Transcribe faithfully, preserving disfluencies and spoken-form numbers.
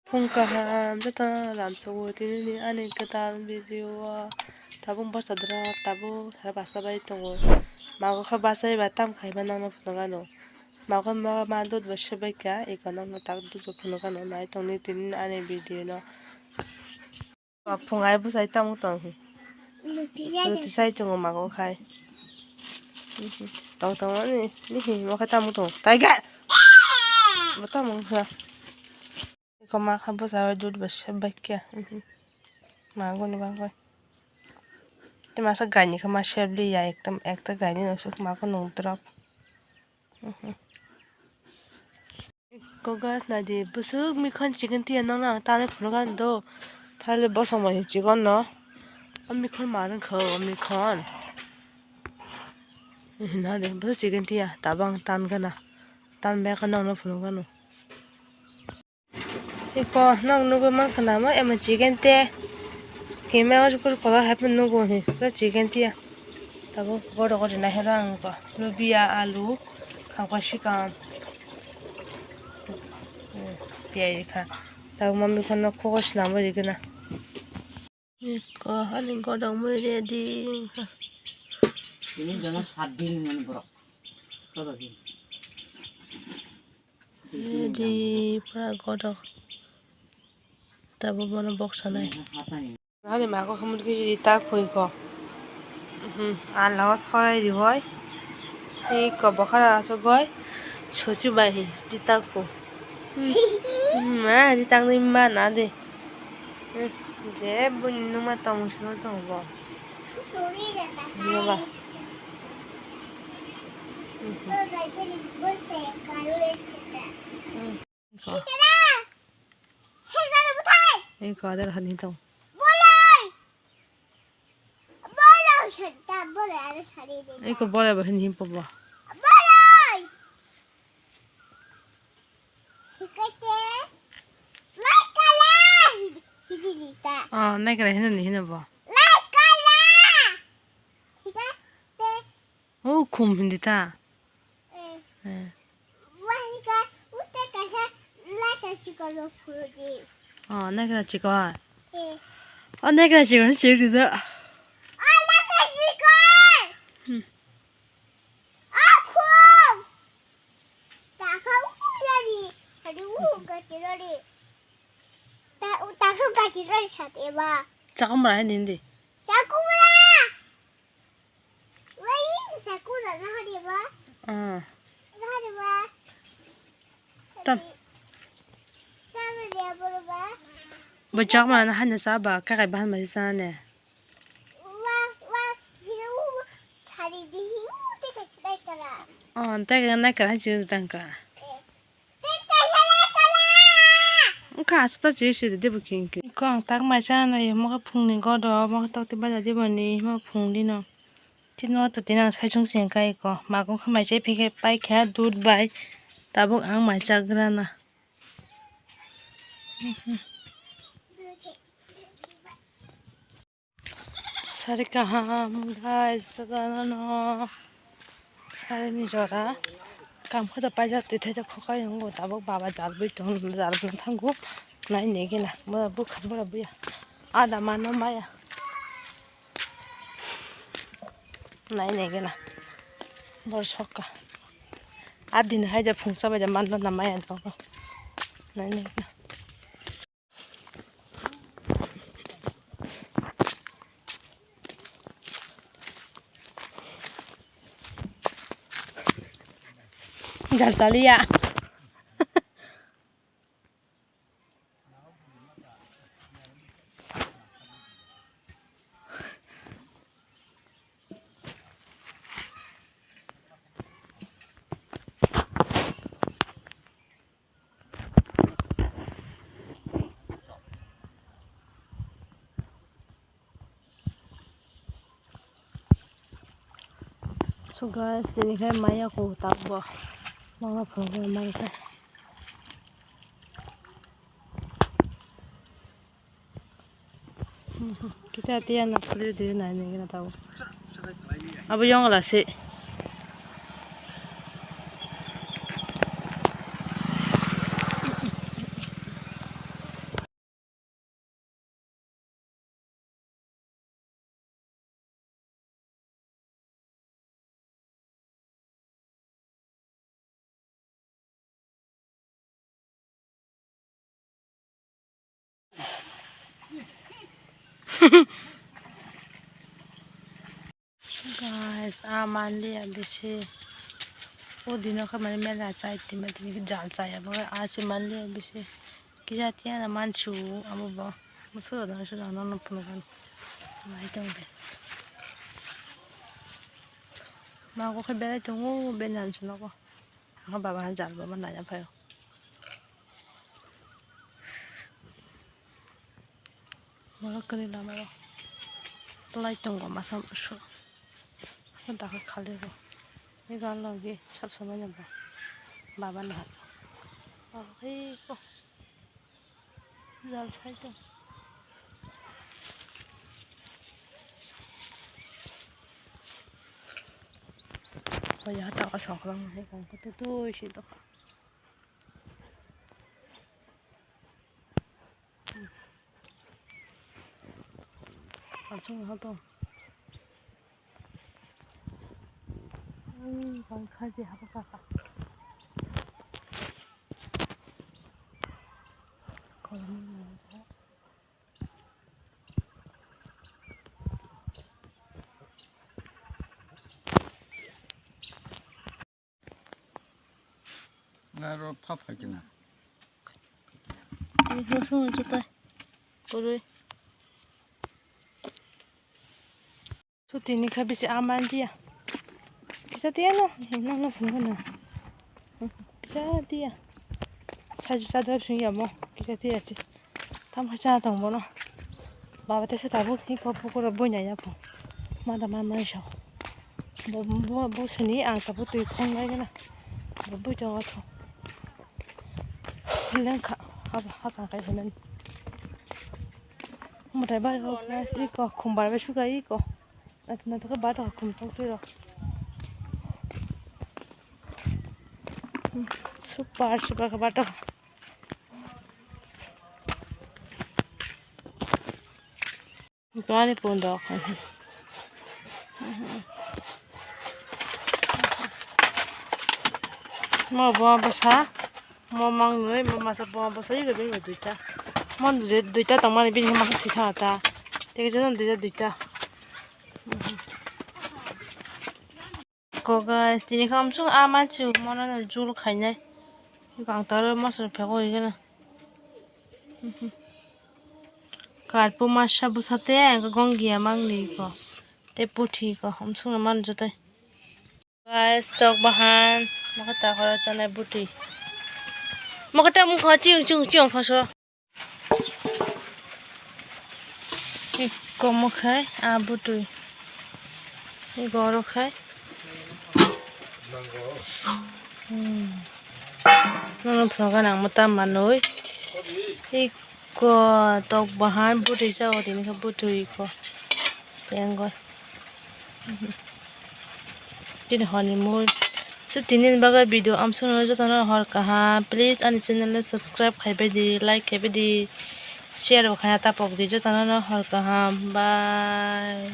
Phung kaham joto lamsogo tini ani kwtal video o tabuk bwsa dwrap tabuk bwsa bai tongo. Mago khe bachai ba tam khaima nangno phunukgano. Mago ma dud bo sebaikha eko nangno tak dud bo phunukgano nai tongni tini ani video no. Phung ai bwsai tamo tong. Luti sai tongo mago khai. Tong tong ani ni hi mo khai tamo tong. Tai ga. Bo tamo kha. Eko ma kha bwsai dud bo sebaikha. Mago ni bagwi. Te masa gaini kha ma sebli ya ekta ekta gaini no suk mago nung drop. Kogas nadi bwswk mikhon chikon tiya nokno ang tanwi phunukha do. Thali bosong bai chikon no. O mikhon ma rwngkha o mikhon. Nadi bwswk chikon tiya tabang tan gana. Tan beka nokno phunukha no. Iko nok nugwi mankha namo emo chikon te. Kima o kolok hai phano nugo hi pura chikon tiya. Tabuk godo godo nai horo ang ko lubia alu khakpa sikam. Piyai rikha tabuk mami khorno koko swnamwi rigwna. Iko ani godok mui ready wngkha. Ini jono sat din mani borok. Ready pura godok. Tabuk bono boksa nai. Ani mago khamut khe ri tak pui ko. Hmm, ang lago sorai riwai. Ei ko bokhara asugoi susu bai hi ri tak phu. Hmm, ma ri tak ni ma na de. Hmm, je buni numa tong suno tong bo. Numa. Hmm. Hmm. Ko. Eko adar hani tong. Eko bole ba hani himpo ba. Ah, naikara hino ni hino ba. O khum hindi ta. Eh. Eh. Wahika, ute kaisa, naikha sikolo phuru di. Oh, naikha sikol. Eh. Oh, naikha sikol, sikol da. Oh, naikha sikol. Hmm. Oh, khum. Takha u lari, hari u gati lari. Ta, u takha gati lari sate ba. Chakamra hai nindi. Chakamra. Wai, sakura na hari ba? Ah. Na hari ba? Tam. Sabe dia bolo ba? Bo chakma na hanya sa ba, ka kai bahan ma sa ne. Wa, wa, hiu, sari di hiu, te ka kai kala. Oh, te ka na ka han chi tang ka. Eh. Wngkha aswk ta chiri siri de bo khe wngkhe. Eko ang tak mai cha nai mokhe phungni godo mokhe tokti baja de boni mokhe phung dino. Tini o to tini ang saichung se wngkha eko mago wngkha mai cha phikhe paikha dud bai tabuk ang mai chagrana. Sari kaham guys, sadano sari ni jora kam khaja paijak twi thaijak khokai wngo tabuk baba jalbwi tong jalbwi thango nai nigina mura bukha mura buya ada mano maya nai nigina bor sokka adin haija phungsa baija manno na maya dogo nai nigina. Jal chaliya. So guys, tini khe maya ko takbo mama phone khe mai khe. Kita tiya na puli diri nai nai gina tau. Abo yong la se. Guys, a manliya bisi. O dino khe mane mela chai tini, tini jal chaya bo a se manliya bisi. Kisa tiya na mansu abo bo. Musu da su da no no phunu kan. Nai tong de. Ma ko khe berai tongo, benan se nogo. Ang baba han jal bo ma nai phai. Borok kwrwi lama o kwlai tongo masa su. Dakha khali bo. Ego logi sab samai no ba. Baba no ha. Abo hai ko. Jal sai tong. Oya ta asok lang hai kang ko tu tu si to. Asung ha to. Ai, bang khaji haba kaka. Kolom ni nang kha. Aro pha phai kena. Ni hosong jutai. Kurui. Suti ni kha bisi aman dia. Kisa dia no, nang no phungo na. Kisa dia. Saju chadra sung ya mo. Kisa dia chi. Tam kha cha tong bono. Baba te se tabuk ni ko pukuro boina ya pho. Ma da ma nai sao. Bo, bo, bo sini ang tabuk tui khong nai gana. Bo bui tong atho. Lengkha. Haba, haba kai hinani. Mutai bai ko, guys, iko, khumbar bai suka iko. Naithok naithok khe bathok khum thok twi rw. Super, super khe bathok. Ani pundok. Mo bo bwsa, mo mangnwi, mo masa bo bwsa, ego bini duita. Mo duita tongmani bini masa thwi thangta. Tei kisa duita, duita. Ko guys, tini khe amsuk a mansi mono jul khainai. Ang taro masra phego igana. Karpu masa bwsa te gongia mangni ko. Te puthi ko amsuk mano joto. Guys, tok bahan, mokhe takhoro chanai butwi. Mokhe ta mokha chiyung chiyung chiyung phaso. Iko mokhe a butwi. Iko oro khai. Hmm. Nono phunukha nang mwta manwi. Iko tok bahan butwi sa o tini khe butwi iko. Tengoi. Tini horni mui. So, tini bagwi video amsukno jotono hor kaham. Please ani channel no subscribe khaibai di, like khaibai di, share bo khaina tapok di, jotono no hor kaham. Bye.